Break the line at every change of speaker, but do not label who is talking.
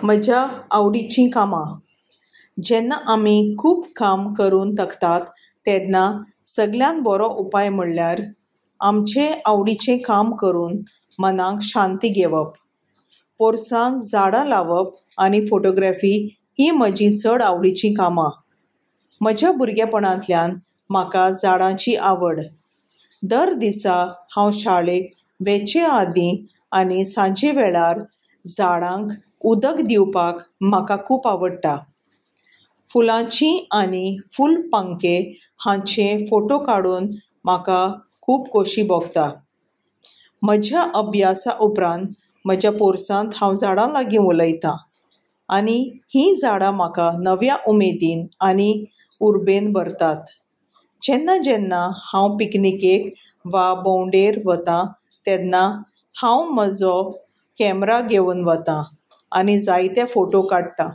म्हज्या आवडीचीं कामां. जेन्ना आमी खूब काम करून थकतात तेन्ना सगळ्यांत बरो उपाय म्हणल्यार आमचें आवडीचें काम करून मनाक शांती घेवप. पोरसांत झाडां लावप आनी फोटोग्राफी हीं म्हजीं चड आवडीचीं कामां. म्हज्या भुरगेपणांतल्यान म्हाका झाडांची आवड. दर दिसा हांव शाळेक वचचे आदीं आनी सांजे वेळार झाडांक उदक दिवपाक म्हाका खूब आवडटा. फुलांची आनी फूल पांखे हांचे फोटो काडून म्हाका खूब खोशी भोगता. म्हज्या अभ्यासा उपरांत म्हज्या पोरसांत हांव झाडां लागीं उलयतां आनी हीं झाडां म्हाका नव्या उमेदीन आनी उर्बेन भरतात. जेन्ना जेन्ना हांव पिकनिकेक वा भोंवडेर वता तेन्ना हांव म्हजो कॅमरा घेवन वता आनी जायते फोटो काडटा.